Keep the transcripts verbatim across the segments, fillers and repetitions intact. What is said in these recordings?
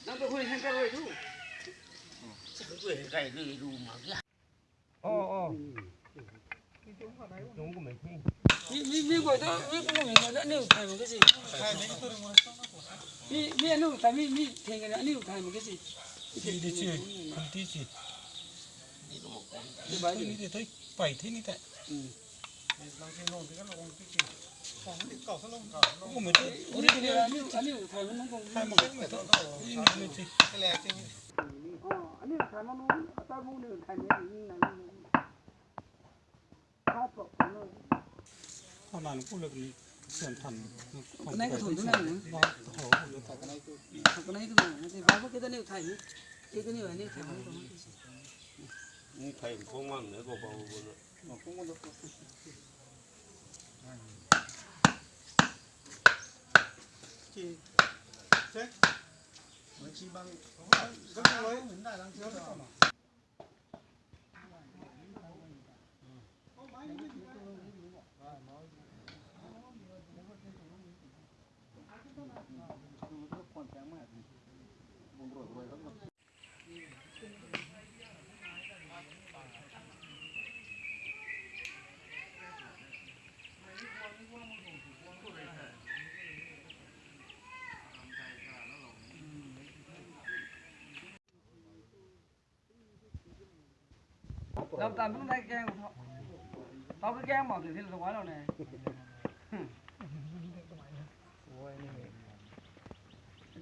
Nang tu hui heng kai rui tu. Hui heng kai rui ru ma kya? Oh, oh. Tung ko mai thi. Mi, mi, mi guay ta, mi kum mi guay ta, aniu thay mak ke si. Mi, mi aniu thay, mi, mi thay ka aniu thay mak ke si. Ti di si, kum ti si. Ni bai ni di thei, pai thei ni thei. Hmm. Kum mi tu, uri ni aniu, aniu thay mak nung kung. Thay mak nung tu. Ni ni ni si. Oh, aniu thay mak nung, ata mak aniu thay mak nung na. Kalan ku lak ni sian than. Kanei kathumh tu na ni. Ba tho. Kanei tu na ni. Ba ko kita ni thai ni. Kita ni ni thai ni. Ni thai ko ngang ne ko ba ko na. Chi. Check. Mai chi bang. Bang loi. Lam tan bung dai keng tho. Tau ka keng mak tei thil sa wai lou ne.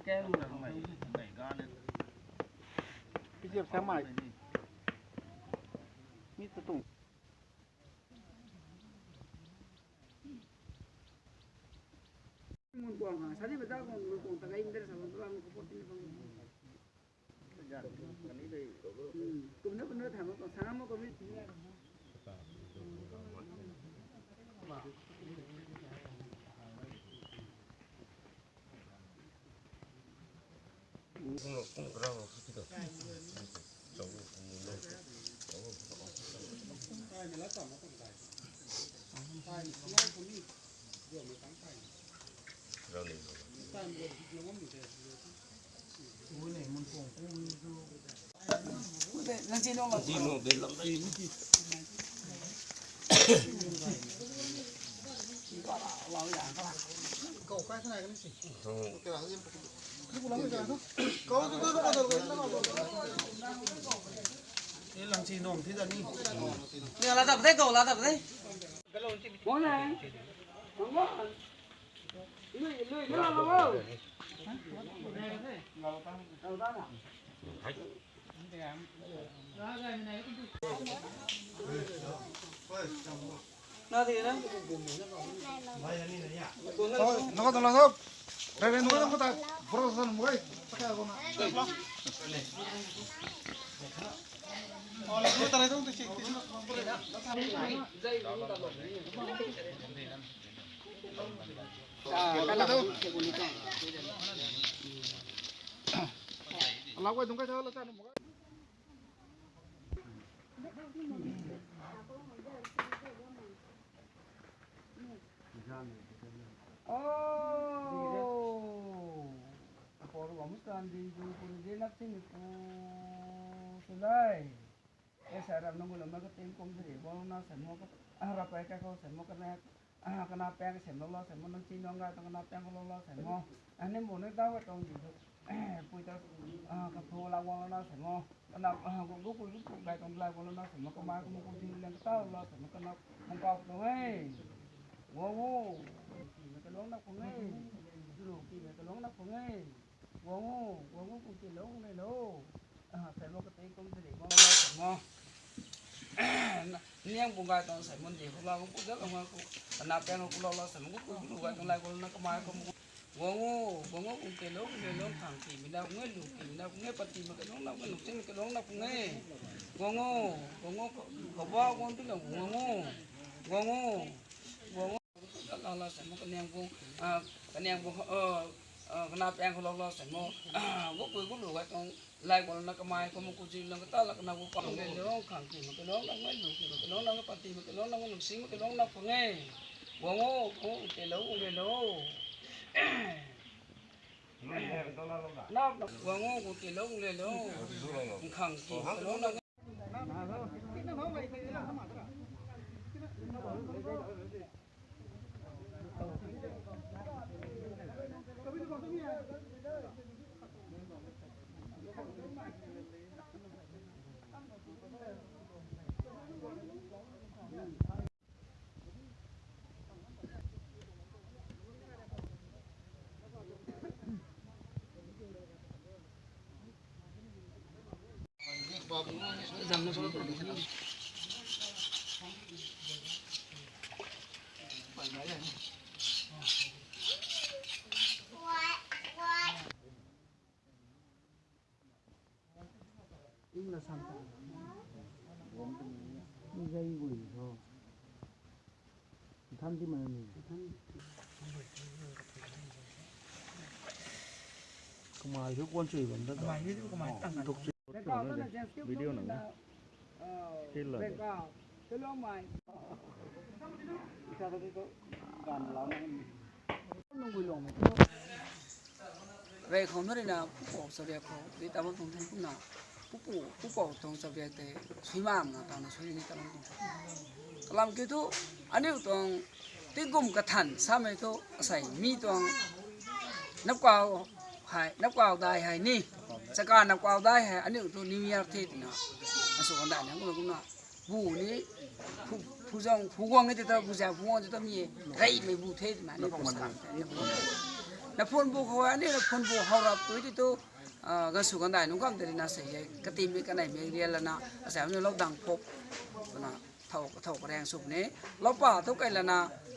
Keng lu lou. Pi jep sa mai. Mi tu tung. Mun kuang ha, sadi bada kuang mun kuang ta ka in der sa bang bang ko poti ni bang. Kumna kumna tham ko sana mo ko mi. Ni la tap de, kau la tap de. Oh, apor wam tan di ju pun di nak sing pu sulai. Esa ram nungu lama ka tim kum siri, bol na sa mo ka, ah, rapai ka ko sa mo ka na, Kana pang sem lou lou sem mo, nang chi nang gay tuang kana pang lou lou sem mo. Ani mo ni dau gay tuang di tu. Pui ta, kaphu la guang lou na sem mo. Kana, gu, gu pui gu pui gay tuang lai guang lou na sem mo. Kamai kum kum ting leng ta lou sem mo. Kana, mung kau tuang e. Guang o. Ki me kalung na kung e. Lu ki me kalung na kung e. Guang o, guang o, kum ti lou, kum le lou. Sem mo, katei kum ti lou, guang lou sem mo. Niang bung gay tuang sem mo, di khou la, kum pu zat lou nga ku. Kana pang ku lou lou sem mo, gu pui gu lu gay tuang lai guang lou na kamai kum. Guang o, guang o, kum ti lou, kum le lou, khang ki mi na, kum e lu ki mi na, kum e pati ma kalung na, kum e lu ting ma kalung na, kum e. Guang o, guang o, khou ba guang ti lou, guang o. Guang o, guang o. Lou lou sem mo, kaniang bung, kaniang bung, kana pang khou lou lou sem mo. Gu pui gu lu gay tuang lai guang lou na kamai kum kum ting leng ta la kana gu pang le lou, khang ki ma kalung na, kum e lu ki ma kalung na, kum e pati ma kalung na, kum e lu ting ma kalung na, kum e. Guang o, guang o, kum ti lou, kum le lou. Nap, nap, guang o, kum ti lou, kum le lou. Khang ki ma kalung na. Ing la sam ta. Ing zai gui tho. Tham di mana ni. Kamai thu kuan chui bam ta. Kamai thu kamai tang. Tuk chui. Video nang. Thil la. Rey khou na rui na pupou charia khou di tabang tuang thun kumna, pupu, pupou tuang charia tei sui mam na tang na sui ni tabang tuang. Kalam kiu thu, aniu tuang tingkum kathan samei thu asei mi tuang napkau hei, napkau dai hei ni, chaka napkau dai hei aniu thu New Year the twna, asu kan dai na kumna kumna. Bu ni, phu, phu zang, phu guang ni te ta, bu zang, phu guang te ta mi, reymei bu the, ma ni phu sa. Na phun bu khou, ani na phun bu hau rap tu ti tu, ah, gasu gandai nung kam te na sei, katim mi kanei mi rial lana, asei ni lou dang phop, na, thau, thau kareng sup ni, lou pa tu kai lana,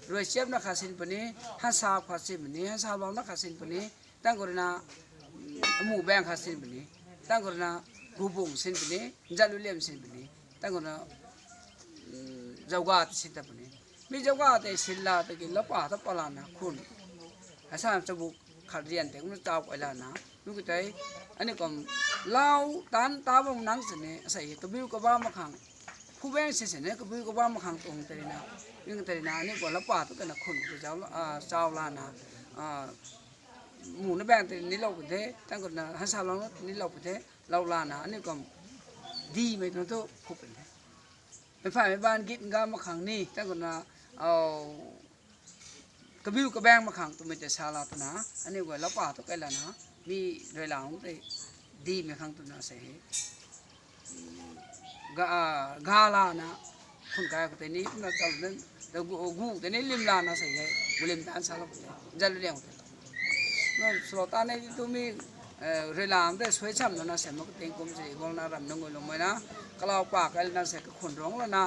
rui chep na kha sin puni, hansa kha sin puni, hansa bam na kha sin puni, Tang khou rui na, mm, amu bang kha sin puni. Tang khou rui na, gubung sin puni. Jat lu liam sin puni. Tang khou rui na, mm, zauga ti sin ta puni. Mi zauga tei sin la tei ki lou pa ta pa lana khun. Asa chabu khat rian tei kum tau kai lana. Mi ku tei, ani kum lau tan ta bam nang sin ni, asa ye kabiu kaba makhang. Phu bang sin sin ni, kabiu kaba makhang tuang tei na. Mi tei na, ani kum lou pa tu kai na khun ku zau la, ah, zau lana. Ah, Mu na bang tei ni lou pun the, tang khou na hansa lou na ni lou pun the, lou lana, ani kum di mei tu tu phu pun the. Mei pha mei ban git nga makhang ni, tang khou na, au, kabiu kabang makhang tu mei tei sa la tu na, ani guay lou pa tu kai lana, mi rui lang tei di mei khang tu na sei. Ga, ga lana, khun kai khou tei ni, kumna cham den, da gu, gu tei ni lim lana sei hei, gu lim tan sa lou khou tei, jat lu liang khou tei. Na, slo ta nei tu mi, eh, rui lang tei, suai cham lana sei, mak ting kum sei, gol na ram nung gol lung mai na, kalau pa kai lana sei, kakhun rong lana,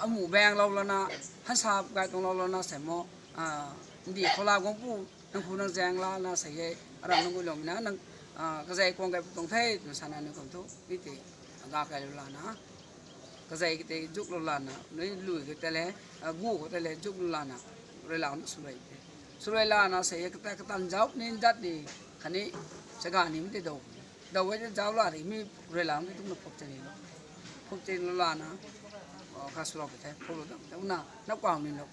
amu bang lou lana, hansa gai tuang lou lana sei mo, ah, ndi khou la guang pu, Nang phu nang zaeng lana sei hei, aram nang gui lou na, nang, ah, kazei kuang kai pu tuang the, twna sana ni kum thu, mi tei, aga kai lou lana, kazei tei zuk lou lana, nui lui khou tei le, ah, gu khou tei le, zuk lou lana, rui lau na swluai tei. Swluai lana sei hei, kata katan zauc ni, dat ni, khatni, chaga ni mi tei dou. Dou hei tei zauc la ri, mi rui lau na tumna phuk tei ni lou. Phuk tei lou lana, oh, kha swlou tei, phuk lou tei, tei na, na kuang ni lou.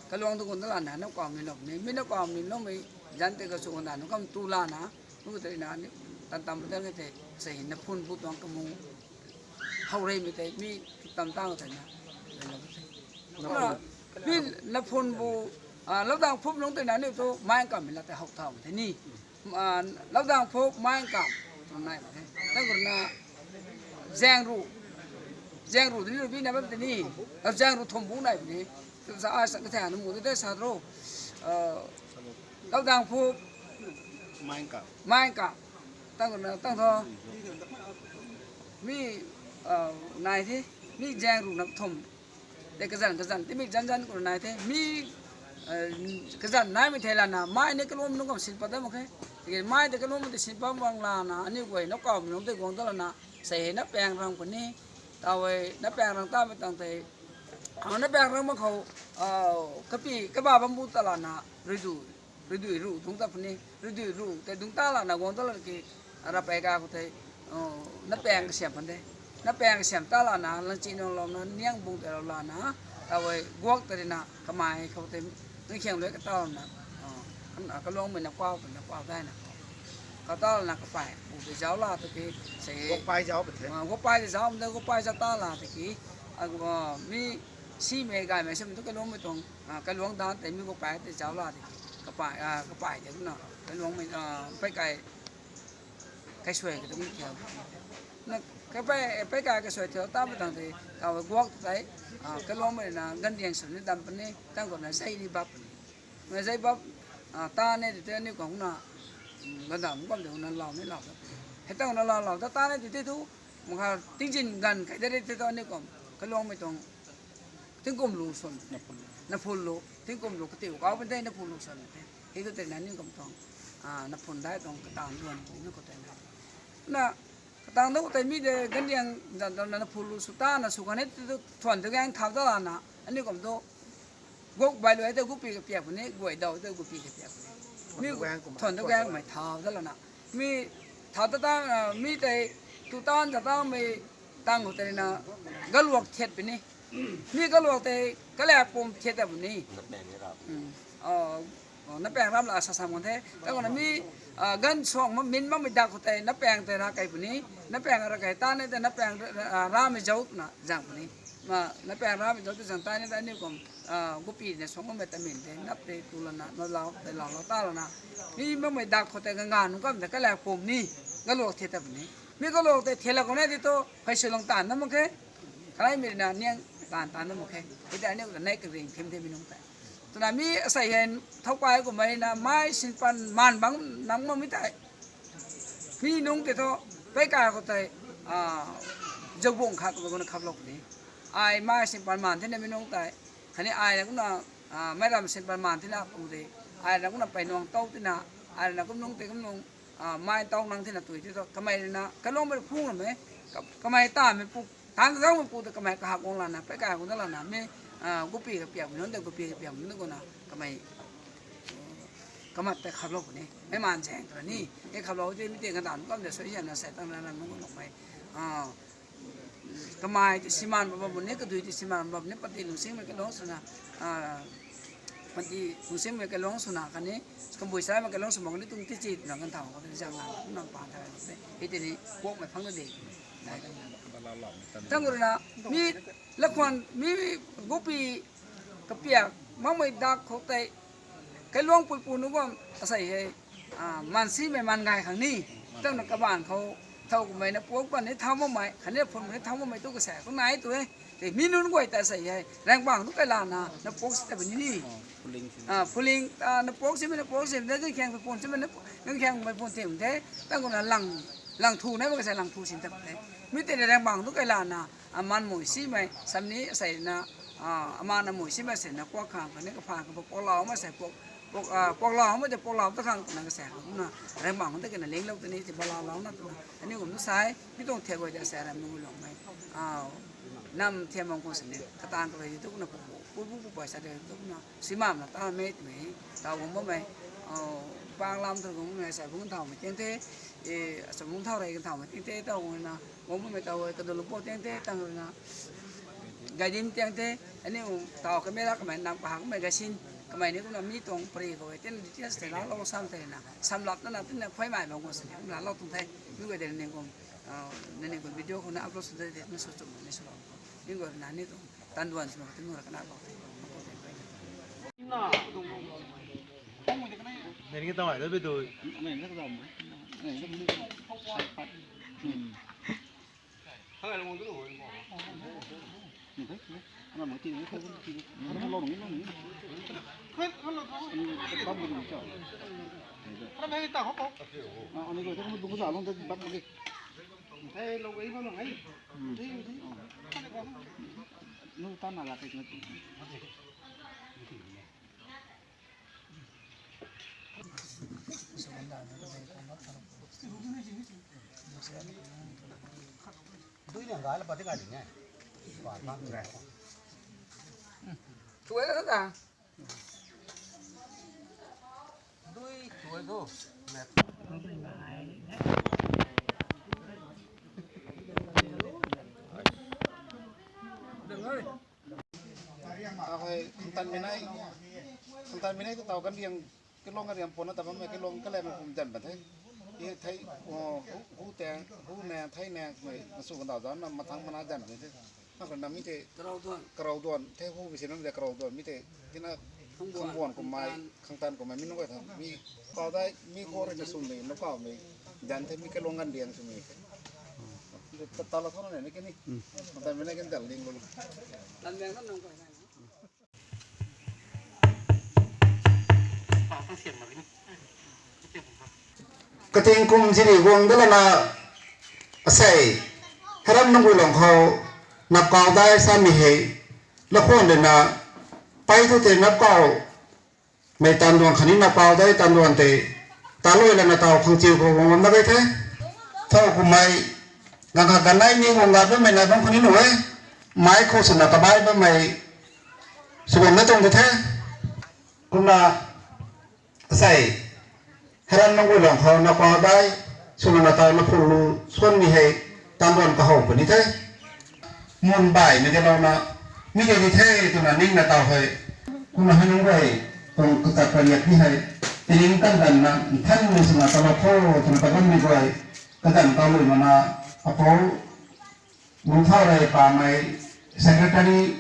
Kaluang tu kum ta lana, na kuang ni lou ni, mi na kuang ni lou mi, zan tei kasu kum ta, nu kam tu lana, nu tei na, ni, tan tam ta tei, sei na phun bu tuang kamu, hau rei mi tei, mi tam tang tei na, Kumna, mi Laphun bu, ah, Loudang phup nung tei na ni tu mai kam mi la tei hou thau the ni. Ah, Loudang phup mai kam nai the. Tang kur na Zangru, Zangru ni ru bi na bam te ni. Zangru thum bu nai ni. Tu sa a sa ka the na mu te sa ro. Ah, Loudang phup mai kam, mai kam. Tang kur na tang tho. Mi, ah, nai the. Mi Zangru na thum. Tei kazan kazan tei mi zan zan kur nai the. Mi, eh, kazan nai mi the lana mai ni kalum nung kam sin pat da mak khe. Tiki mai tei kalum tei sin pat bang lana ani guay na kau mi nung tei guang da lana sei hei na pang rang puni. Tawei na pang rang ta mi tang tei. Ang na pang rang mak khou, ah, kapi kaba bam bu ta lana ridu, ridui ru dung ta puni, ridui ru tei dung ta lana guang ta lana ki, ara pei ka khou tei, oh, na pang kasiam pan de. Na pang kasiam ta lana, lang chi nung lou na, niang bung tei lou lana, tawei guak tei na, kamai khou tei, nang khiang lui ka ta lana, oh, kan, ah, kaluang mei na kuau, na kuau dai na. Ka ta lana kapai, bu tei zau la tei ki, sei, guak pai zau pa the. Ah, guak pai tei zau, mda guak pai zau ta la tei ki, ah, mi, si mei gay mei sem tu kaluang mei tuang, ah, kaluang dan tei mi guak pai tei zau la tei ki, kapai, ah, kapai tei na, kaluang mei, ah, pei kai, kai suai ka tu mi thiau. Na, kapai, pei kai kai suai thiau ta mei tang tei, kaw guak tei, ah, kaluang mei na, gan diang sum ni dam puni, tang khou na, sei ni bap puni. Mei zei bap, ah, ta ne tei tei aniu kang na, mm, gandam kam de na lau ni lau ta. Hei tang na lau lau ta, ta ne tei tei tu, mkha tingzin gan kai de tei tei tu aniu kam, kaluang mei tuang, tingkum lu son, na phul lu, tingkum lu katiu kau pen tei na phul lu son tei. Hei tu tei na aniu kam tuang, ah, na phun dai tuang katang luan ni ko tei na. Na, katang dou tei mi de gandiang zan dou na phul lu su ta na su kan e tu thuan tu gang thau da la na, aniu kam tu, guk bai lu ai tei gupi kapiak puni, guay dau tei gupi kapiak puni. Mi thuan tu gang mei thau da la na. Mi thau ta ta, ah, mi tei tu tan ta ta mei tang khou tei na galuak thiat puni. Mi galuak tei kalak pum thiat ta puni. Hmm. Oh, oh, na pang ram la sa sam kan the. Ta khou na mi, ah, gan suang ma min ma mei dak khou tei na pang tei ra kai puni. Na pang ra kai ta ne tei na pang, ah, ra mei zau na zang puni. Ma, na pang ra mei zau tei zang ta ne tei aniu kum, ah, gupi ne suang ma mei ta min tei nap tei tu la na, na lau, tei lau lau ta la na. Mi ma mei dak khou tei ganga nung kam tei kalak pum ni, galuak thiat ta puni. Mi galuak tei thiat la khou na tei tu, phai sui lung tan na mak khe. Kalai mi na niang tan tan na mak khe. Hei tei aniu ta nai ka ring thim the mi nung tei. Twna mi asei hei thau kai kummei na mai sin pan maan bang nang ma mi tei. Mi nung tei thu, pei kai khou tei, ah, zau bung khat kummei kum na khap lou puni. Ai mai sin pan maan the na mi nung tei. Khatni ai na kum na, ah, mai ram sin pan maan the na pu de. Ai na kum na pei nuang tau the na, ai na kum nung tei kum nung, ah, mai tau nang the na tui tei thu, kamei na, kalung mei phung na mei, ka-, kamei ta mei pu, tang kagau mei pu tei kamei kahak guang la na, pei kai guang da la na, mi, ah, gupi kapiak mei nunc tei gupi kapiak mei nunc kum na, kamei, kamat tei khap lou puni, mei maan zaeng tw ni, e khap lou tei mi tei kadan kam de sui zan na sai tang na na nung nung mei, ah, kamai tei siman bam bam ni, kadui tei siman bam ni, pati lungsingmei kalung swna, ah, pati lungsingmei kalung swna khatni, kambui saimei kalung swmei ni tuang tei chi twna kan thau khou tei zang la, nang pan thau khou tei, hei tei ni, kuakmei phang na de. Tang rui na, mi, lakhwan, mi, gupi, kapiak, makmei dak khou tei, kailuang pui pu nunc bam, asei hei, ah, mansimei man gay khang ni, tangna kabaanv khou, thau kummei na puak pan ni thau makmei, khatni phunmei ni thau makmei tu kasek khou nai tu e. Tei mi nunc guay ta asei hei, raengbangc tu kai la na, na puak si ta bam ni ni. Ah, phuling, ah, na puak simei, na puak simei, na ganvkhaeng pui pun simei, na ganvkhaeng mei pun tim the, tang kum na lang, lang thu na, kasek lang thu sin ta bam the. Mi tei na raengbangc tu kai la na, aman mui simei, sam ni asei na, ah, aman na mui simei asei na, kuak khang, khatni kaphaan khou puak lau ma asei puak, puak, ah, puak lau ma tei puak lau ta khang, na kasek khang, na, raengbangc ta kena ling lou ta ni, tei ba lau lau na twna, aniu kum tu sai, mi tuang thiak guay tei asei ram nunc lungmei, ah, nam thiam bam khou sini, katan kalei tu na pu, pu, pu, pu, pai sa de tu na, simam na ta mei twmei, tau guang bammei, ah, pang lam tu guang bammei, sa bung thau mei tiang the, e, sa bung thau rei kan thau mei tiang the, tau guang na, guang bammei tau e, kadul po tiang the, tang rui na, gaidim tiang the, aniu tau camera kamei nam kahak mei gaisin, kamei ni kumna mi tuang pari khou e, tin details tei la lou sam tei na, samlap na na, tin na phay mai bam khou sini, kumna lou tuang the, mi guay tei ni kum, ah, nangniw kum video khou na upload sw de, de, na sw chum, na sw lou, mi guay na ni tuang, Tan duan sima tu nura kana bak. Nini ka tawai da bi dui. Dui ni ngai la pa ti ngai ding e. Pa pa ngai. Tuai la ta. Dui tuai tu. Deng oi. Khang tan mi nai, khang tan mi nai tu tau kan riang, kalung kan riang puna ta bam e, kalung kalem kum dan ba the. Ye thei, o, hu, hu teng, hu nang, thei nang, mei, masu kan dau dan na, mathang mana dan the. Na kan na mi te, karau duan, karau duan, thei hu bi se nam de karau duan, mi te, tina khang buan, khang buan kum mai, khang tan kum mai, mi nung kai tha, mi kau dai, mi khou rui na sum mei, nung kau mei, dan the mi kalung kan riang sum mei. Ta, ta la thona ne, ni ke ni. Khang tan mi nai kan dal ding lo. Tan mei na nung kai na. Kating kum sini guang da lana asei, Heram Nunggui Long khou, nap kau dai sa mi hei, lakhwan de na, pai thu te nap kau, mei tan duan khatni nap kau dai tan duan te, ta lui lana tau khang chiu khou guang da bai the, thau kum mei, gang khat ganai ni guang da bai mei na bam khatni nu e, mai khou suna kabai bai mei, sugam na tuang de the, kumna, asei, Heram Nunggui Long khou nap kau dai, suna na tau na phun lu, suan mi hei, tan duan kahou puni the. Mun bai mi de lou na, mi de di the, tuna ning na tau hei. Kumna hei nung guay, kung kachat pariat ni hei. Tining kan dan na, nthan mi suna tau la pho, tuna ta bam mi guay. Kadan kau lui mana, apou, Mungthau rei pa mei secretary,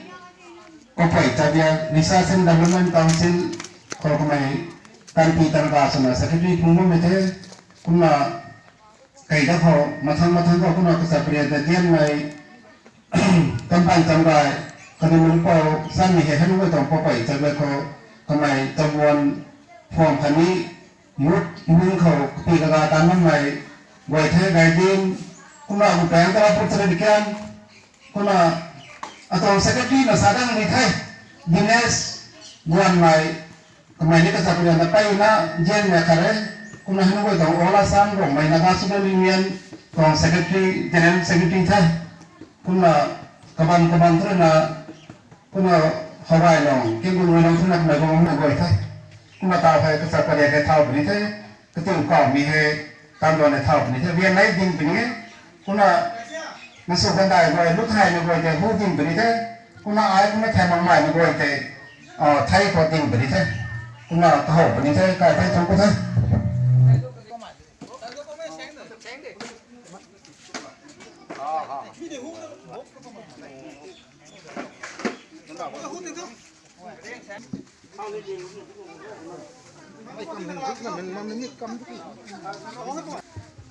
Kopai Chabia Research and Development Council, khou kamei tanpi tanka swna secretary phung bammei the, kumna kei da khou, mathang mathang khou kumna kasa pria da dian mei, Kampan Chamgay, kanimun pou, sanmei hei hanu mei tuang Kopai Chabia khou, kamei Chabuan Phuam khatni, youth ning khou kapi kaga tan bammei, guay the gay din, kumna bu pang tara put tara di kian, kumna atuang secretary na sa dang di the, Dinesh Guanmei, kamei ni kasa parian na pei na, Jen na kare, kumna hanu guay tuang All Assam Rongmei Naga Student Union, tuang secretary, general secretary the, kumna kabam kabam tara na, kumna Hawai Long, Kingdom Rui Long tara na kamei guang na guay the, kumna tau hei kasa parian hei thau puni the, Katuang kau mi hei, tan duan hei thau puni the, rian nei ding puni e. Kumna, na su kandai guay, lu thai na guay tei hu ding puni the. Kumna ai kumna thai mang mai na guay tei, ah, thai khou ding puni the. Kumna kahou puni the, kai thai thang ku the.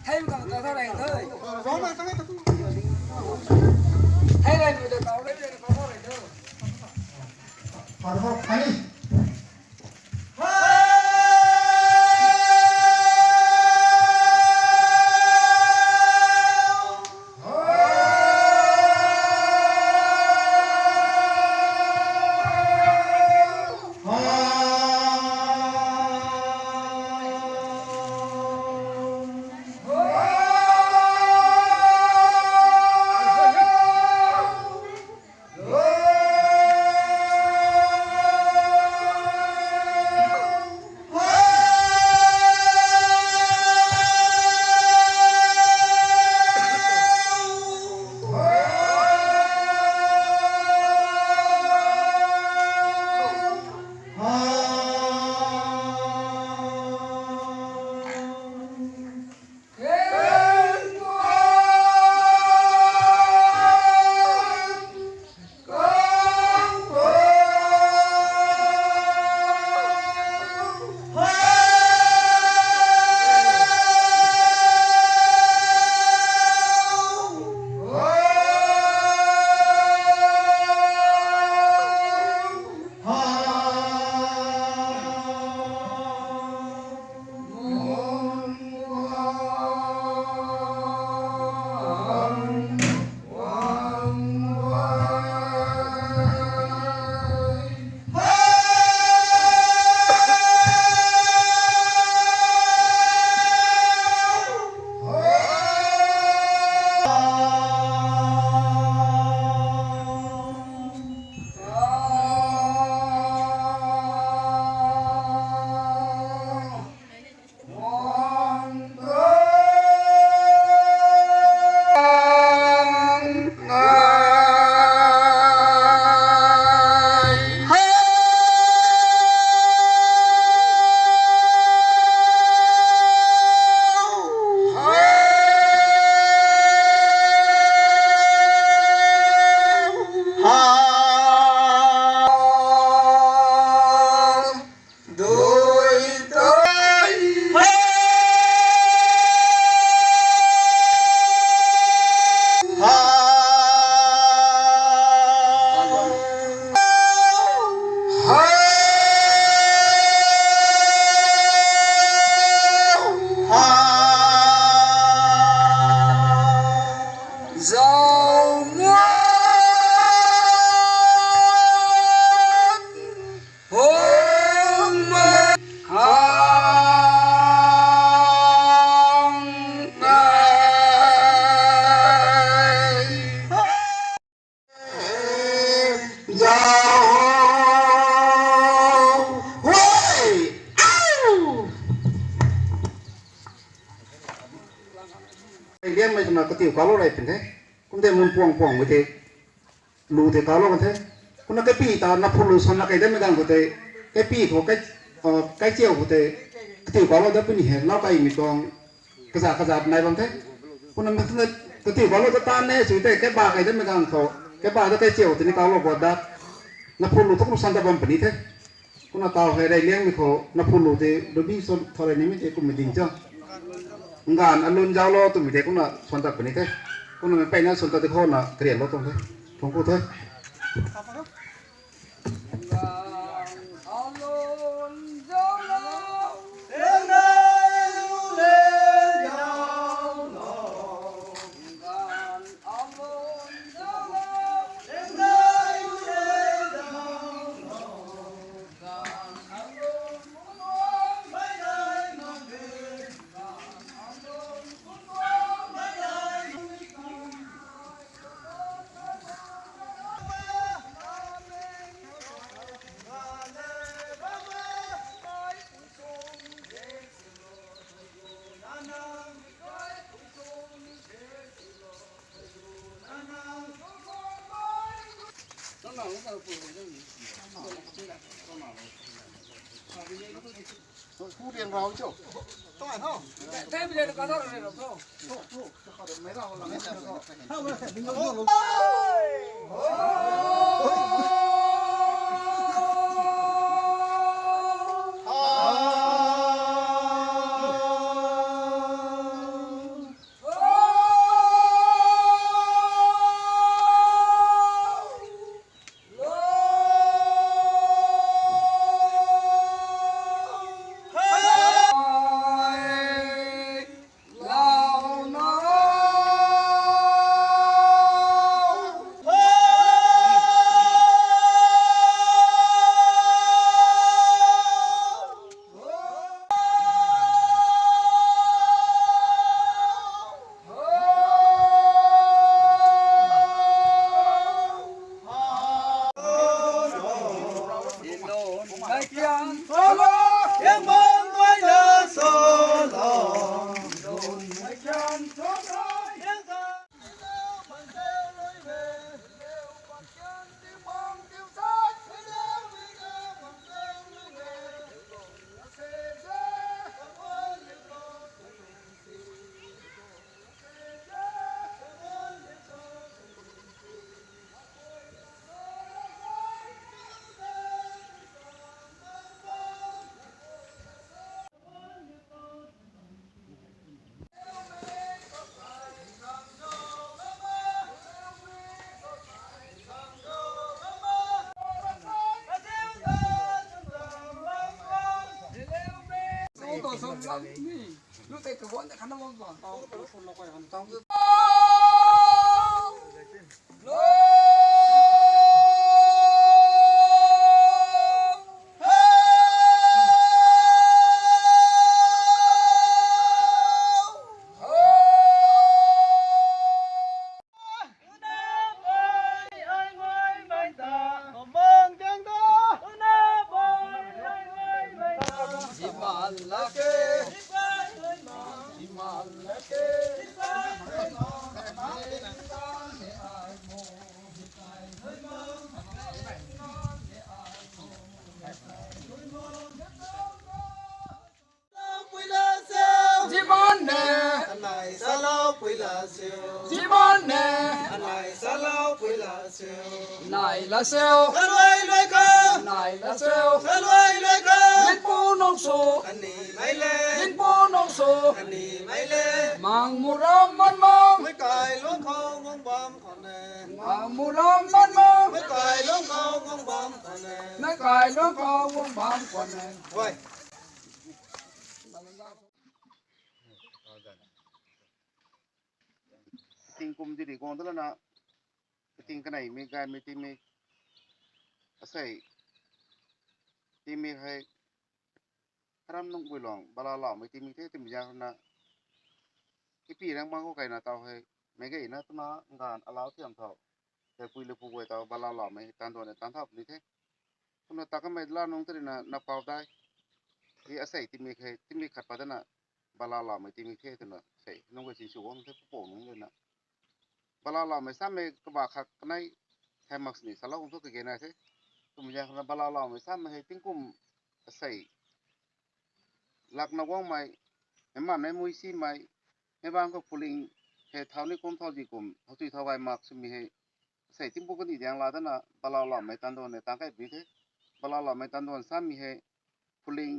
Thei mi kang ta thau rei thei. Thei rei mi de kau rei de kau thau rei de. Liangmei twna katiu kalou rei pun the. Kum tei mun puang puang mei tei lu tei kalou kan the. Kumna kaipi ta na phu lu san na kai damei ganv khou tei, kaipi khou kai, kai chiau khou tei, katiu kalou dat puni he, lau kaimei tuang, kaza kaza nai bam the. Kumna mei twna katiu kalou dat tan ne, sw tei kaiba kai damei ganv khou, kaiba ta kai chiau tei ni kalou khou dat, na phu lu thuk lu san dat bam puni the. Kumna tau hei rey liangmei khou na phu lu tei rubi so thau rey nimei tei kummei ding cho. Nganv alun zauc lo twmei tei kumna suan tat puni the. Kumna mei peyna suan tat tei khou na karian lo tuang the. Thuang ku the. Ziban ne. Anai salou pui la siu. Ziban ne. Anai salou pui la siu. Nai la siu. Kalui lui ka. Nai la siu. Kalui lui ka. Linpu nung su. Ani mai le. Linpu nung su. Ani mai le. Mang muram man mang. Mei kai lung khou wang bam khou ne. Mang muram man mang. Mei kai lung khou wang bam khou ne. Mei kai lung khou wang bam khou ne. Wai. Tingkum di di guang da lana, ting kanei mi, gay mi, tingmik, asei, tingmik hei, karam nung bui long, bala lau mi tingmik the, tingmik zang na, ipi rang bang khou kaina tau hei, mei gay na tuna, ngan alau thiam thau, hei pui le pu guay tau, bala lau mi, tan duan tan thau ni the. Kumna ta kamei la nung tari na, na pau dai. I asei tingmik hei, tingmik khat pa dana, bala lau mi tingmik the, tuna. nunc guay sinsw guang the, pupou nunc ruina. Balauloumei samei kaba khat kanei thei mak sini salou kum thu kage nai the. Kumzaeng khou na balauloumei samei hei tingkum asei lakna guangmei, mei mammei mui simei, mei bang khou phuling hei thau ni kum thau di kum thau chui thau gay mak swmei hei asei tingpuk kandih zaeng la dana balauloumei tanduan ne tang kai puni the. Balauloumei tanduan samei hei phuling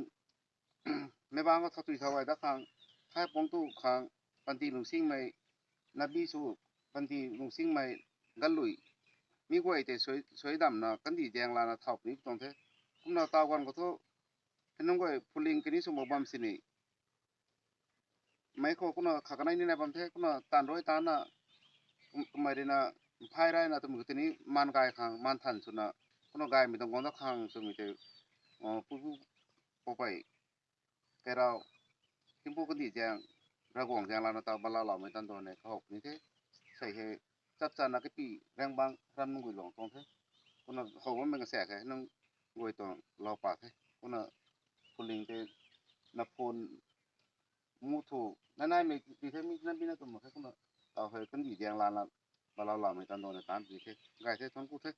mei bang khou thau chui thau gay dat khang, thai puang tu khang, panty lungsingmei, nabi sw panty lungsingmei, galui, mi guay tei suai damna kandih zaeng lana thau puni tuang the. Kumna taw ganv khou thu, hei nunc guay phuling kani sw mak bam sini mei khou kumna kha kanei ni nai bam the, kumna taanv rui tana, kumei ruina, mphay rayna twmei khou tini maan gay khang maan than swna, kumna gaymei tuang guang dat khang swmei tei, pupu, poupei, keirau, tingpuk kandih zaeng, Ravguangc zaeng lana taw balauloumei tanduan ne kahow puni the. Sei hei chapchana kati rangbang ram nunc guay luang tuang the. Kumna how bammei kasaek hei nunc guay tuang lau pa the. Kumna phuling tei na phone mu thu nai naimei ti the, mi na bina twmei khe kumna taw hei kandih zaeng lana balauloumei tanduan ne taanc puni the. Gay the, thuanc ku the.